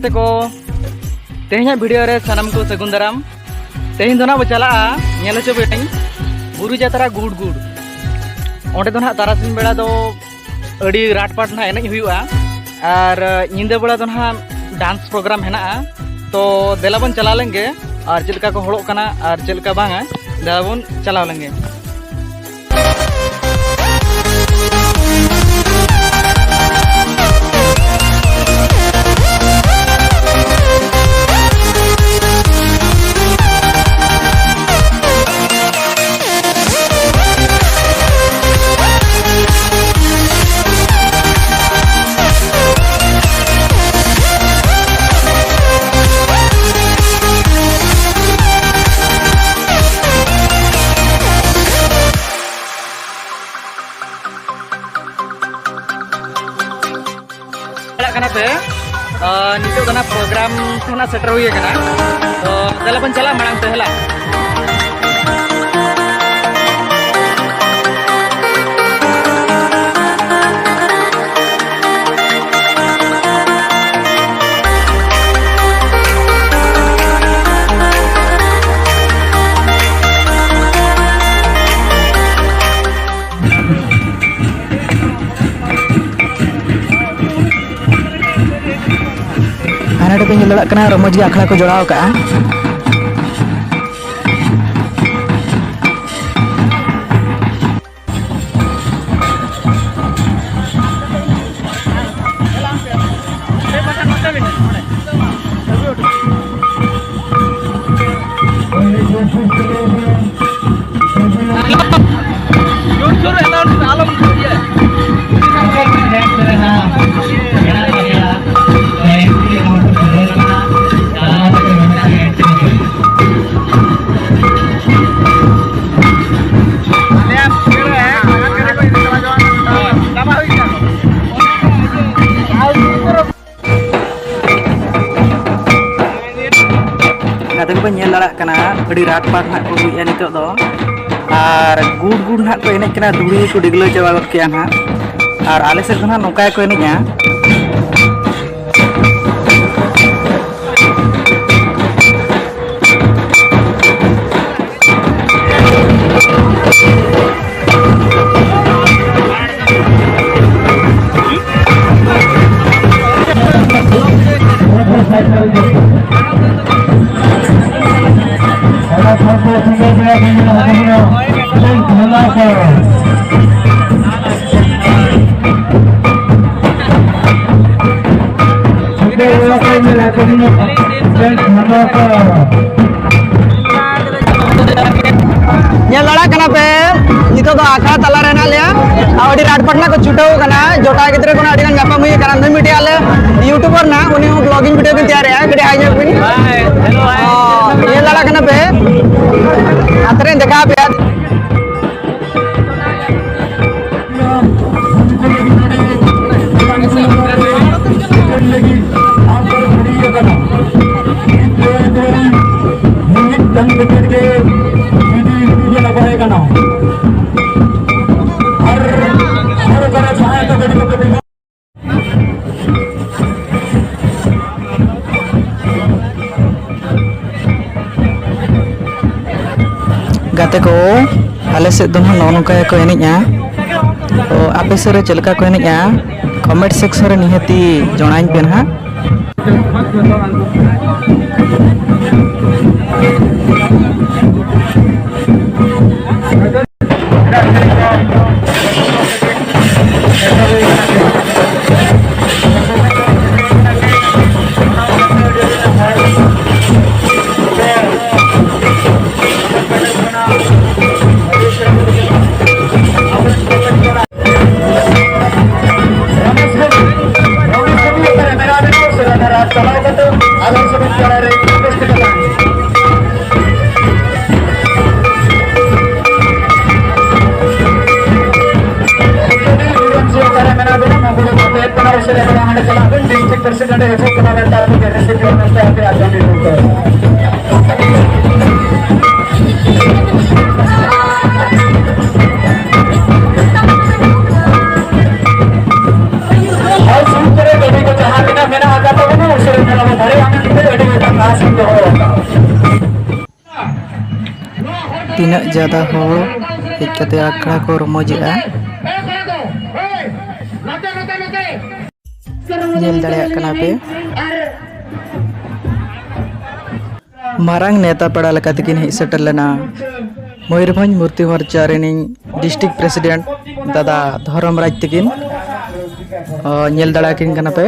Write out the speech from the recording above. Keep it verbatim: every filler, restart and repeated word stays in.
ᱛᱮᱠᱚ, ᱛᱮᱦᱮᱧᱟᱜ ᱵᱷᱤᱰᱤᱭᱳ ᱨᱮ ᱥᱟᱱᱟᱢ ᱠᱚ ᱥᱟᱹᱜᱩᱱ ᱫᱟᱨᱟᱢ᱾ ᱛᱮᱦᱮᱧ ᱫᱚ ᱱᱟᱜ ᱵᱚ ᱪᱟᱞᱟᱜᱼᱟ, ᱧᱮᱞ ᱦᱚᱪᱚ ᱯᱮᱭᱟᱹᱧ, ᱵᱩᱨᱩ ᱡᱟᱛᱨᱟ ᱜᱩᱲ ᱜᱩᱲ᱾ ᱚᱸᱰᱮ ᱫᱚ ᱱᱟᱜ ᱛᱟᱨᱟᱥᱤᱧ ᱵᱮᱲᱟ ᱫᱚ ᱟᱹᱰᱤ ᱨᱟᱴ ᱯᱟᱴ ᱱᱟᱜ ᱮᱱᱮᱡ ᱦᱩᱭᱩᱜᱼᱟ, ᱟᱨ ᱧᱤᱫᱟᱹ ᱵᱮᱲᱟ ᱫᱚ ᱱᱟᱜ ᱰᱟᱱᱥ ᱯᱨᱳᱜᱨᱟᱢ ᱦᱮᱱᱟᱜᱼᱟ᱾ ᱛᱚ ᱫᱮᱞᱟ ᱵᱚᱱ ᱪᱟᱞᱟᱣ ᱞᱮᱱ ᱜᱮ, ᱟᱨ ᱪᱮᱫ ᱞᱮᱠᱟ ᱠᱚ ᱦᱚᱲᱚᱜ ᱠᱟᱱᱟ ᱟᱨ ᱪᱮᱫ ᱞᱮᱠᱟ ᱵᱟᱝᱟ, ᱫᱮᱞᱟ ᱵᱚᱱ ᱪᱟᱞᱟᱣ ᱞᱮᱱ ᱜᱮ᱾ ᱪᱟᱞᱟᱜ ᱠᱟᱱᱟ ᱯᱮ, ᱟᱨ ᱱᱤᱛᱚᱜ ᱫᱚ ᱱᱟᱜ ᱯᱨᱳᱜᱨᱟᱢ ᱴᱷᱮᱱ ᱱᱟᱜ ᱥᱮᱴᱮᱨ ᱦᱩᱭ ᱟᱠᱟᱱᱟ᱾ ᱛᱚ ᱫᱮᱞᱟ ᱵᱚᱱ ᱪᱟᱞᱟᱜ ᱢᱟᱲᱟᱝ ᱛᱮ, ᱦᱮᱞᱟ᱾ ᱟᱨ ᱱᱚᱰᱮ ᱯᱮ ᱧᱮᱞ ᱫᱟᱲᱮᱭᱟᱜ ᱠᱟᱱᱟ, ᱨᱚᱢᱚᱡᱽ ᱜᱮ ᱟᱠᱷᱲᱟ ᱠᱚ ᱡᱚᱲᱟᱣ ᱟᱠᱟᱫᱼᱟ᱾ ᱜᱟᱛᱮ ᱠᱚᱯᱮ ᱧᱮᱞ ᱫᱟᱲᱮᱭᱟᱜ ᱠᱟᱱᱟ, ᱟᱹᱰᱤ ᱨᱟᱴ ᱯᱟᱴ ᱱᱟᱦᱟᱜ ᱠᱚ ᱦᱩᱭᱮᱜᱼᱟ ᱱᱤᱛᱚᱜ ᱫᱚ᱾ ᱟᱨ ᱜᱩᱰ ᱜᱩᱰ ᱱᱟᱦᱟᱜ ᱠᱚ ᱮᱱᱮᱡ ᱠᱟᱱᱟ, ᱫᱷᱩᱲᱤ ᱠᱚ ᱰᱤᱜᱽᱞᱟᱹᱣ ᱪᱟᱵᱟ ᱜᱚᱫ ᱠᱮᱜᱼᱟ ᱱᱟᱦᱟᱜ᱾ ᱟᱨ ᱟᱞᱮ ᱥᱮᱫ ᱫᱚ ᱱᱟᱦᱟᱜ ᱱᱚᱝᱠᱟ ᱜᱮᱠᱚ ᱮᱱᱮᱡᱼᱟ᱾ ᱧᱮᱞ ᱫᱟᱲᱮᱭᱟᱜ ᱠᱟᱱᱟ ᱯᱮ, ᱱᱤᱛᱚᱜ ᱫᱚ ᱟᱠᱷᱲᱟ ᱛᱟᱞᱟ ᱨᱮ ᱦᱮᱱᱟᱜ ᱞᱮᱭᱟ᱾ ᱟᱨ ᱟᱹᱰᱤ ᱨᱟᱴ ᱯᱟᱴᱱᱟ ᱠᱚ ᱪᱷᱩᱴᱟᱹᱣ ᱠᱟᱱᱟ᱾ ᱡᱚᱴᱟᱣ ᱜᱤᱫᱽᱨᱟᱹ ᱠᱚ ᱟᱹᱰᱤ ᱜᱟᱱ ᱧᱟᱯᱟᱢ ᱦᱩᱭ ᱟᱠᱟᱱᱟ᱾ ᱱᱩᱭ ᱢᱤᱫᱴᱤᱡ ᱟᱞᱮ YouTuber ᱱᱟ, ᱩᱱᱤ ᱦᱚᱸ vlogging video ᱵᱤᱱ ᱛᱮᱭᱟᱨᱮᱜᱼᱟ, ᱠᱟᱹᱴᱤᱡ hi ᱧᱚᱜ ᱵᱤᱱ᱾ ᱚ, ᱧᱮᱞ ᱫᱟᱲᱮᱭᱟᱜ ᱠᱟᱱᱟ ᱯᱮ, ᱦᱟᱱᱛᱮ ᱨᱮᱧ ᱫᱮᱠᱷᱟᱣ ᱟᱯᱮᱭᱟ᱾ ᱞᱟᱹᱜᱤᱫ ᱟᱢ ᱠᱚ ᱠᱩᱲᱤ ᱟᱠᱟᱱᱟ᱾ ᱢᱤᱫ ᱫᱚ ᱢᱤᱫ ᱴᱟᱝ ᱠᱟᱛᱮᱫ ᱜᱮ ᱡᱩᱫᱤ ᱤᱫᱤ ᱜᱮ ᱱᱟᱯᱟᱭ ᱠᱟᱱᱟ᱾ ᱟᱨ ᱟᱨ ᱚᱠᱟᱨᱮ ᱡᱟᱦᱟᱸᱭ ᱫᱚ ᱜᱟᱹᱰᱤ ᱠᱚ ᱠᱟᱹᱴᱤᱡ ᱜᱟᱛᱮ ᱠᱚ, ᱟᱞᱮ ᱥᱮᱫ ᱫᱚ ᱱᱟᱦᱟᱜ ᱱᱚᱜᱼᱚ ᱱᱚᱝᱠᱟ ᱜᱮᱠᱚ ᱮᱱᱮᱡᱼᱟ᱾ ᱛᱚ ᱟᱯᱮ ᱥᱮᱫ ᱨᱮ ᱪᱮᱫ ᱞᱮᱠᱟ ᱠᱚ ᱮᱱᱮᱡᱼᱟ, comment section ᱨᱮ ᱱᱤᱦᱟᱹᱛᱤ ᱡᱚᱲᱟᱧ ᱯᱮ ᱱᱟᱦᱟᱜ᱾ ᱟᱨ ᱥᱩᱨ ᱠᱚᱨᱮ ᱜᱟᱹᱰᱤ ᱠᱚ ᱡᱟᱦᱟᱸ ᱛᱤᱱᱟᱹᱜ ᱢᱮᱱᱟᱜ ᱟᱠᱟᱫ ᱛᱟᱵᱚᱱᱟ, ᱩᱥᱟᱹᱨᱟ ᱫᱷᱟᱨᱟ ᱵᱚᱱ ᱫᱷᱟᱨᱮ ᱟᱹᱰᱤ ᱢᱤᱫᱴᱟᱝ ᱟᱥ ᱤᱧ ᱫᱚᱦᱚ ᱟᱠᱟᱫᱟ᱾ ᱛᱤᱱᱟᱹᱜ ᱡᱟᱫᱟ ᱦᱚᱲ ᱦᱮᱡ ᱠᱟᱛᱮ ᱟᱠᱷᱲᱟ ᱠᱚ ᱨᱚᱢᱚᱡᱮᱜᱼᱟ᱾ ᱧᱮᱞ ᱫᱟᱲᱮᱭᱟᱜ ᱠᱟᱱᱟ ᱯᱮ᱾ ᱢᱟᱨᱟᱝ ᱱᱮᱣᱛᱟ ᱯᱮᱲᱟ ᱞᱮᱠᱟ ᱛᱮᱠᱤᱱ ᱦᱮᱡ ᱥᱮᱴᱮᱨ ᱞᱮᱱᱟ ᱢᱚᱭᱩᱨᱵᱷᱚᱸᱡᱽ ᱢᱩᱨᱛᱤ ᱢᱳᱨᱪᱟ ᱨᱤᱱᱤᱡ ᱰᱤᱥᱴᱨᱤᱠᱴ ᱯᱨᱮᱥᱤᱰᱮᱱᱴ ᱫᱟᱫᱟ ᱫᱷᱚᱨᱚᱢ ᱨᱟᱡᱽ ᱛᱟᱹᱠᱤᱱ᱾ ᱚ, ᱧᱮᱞ ᱫᱟᱲᱮᱭᱟᱠᱤᱱ ᱠᱟᱱᱟ ᱯᱮ᱾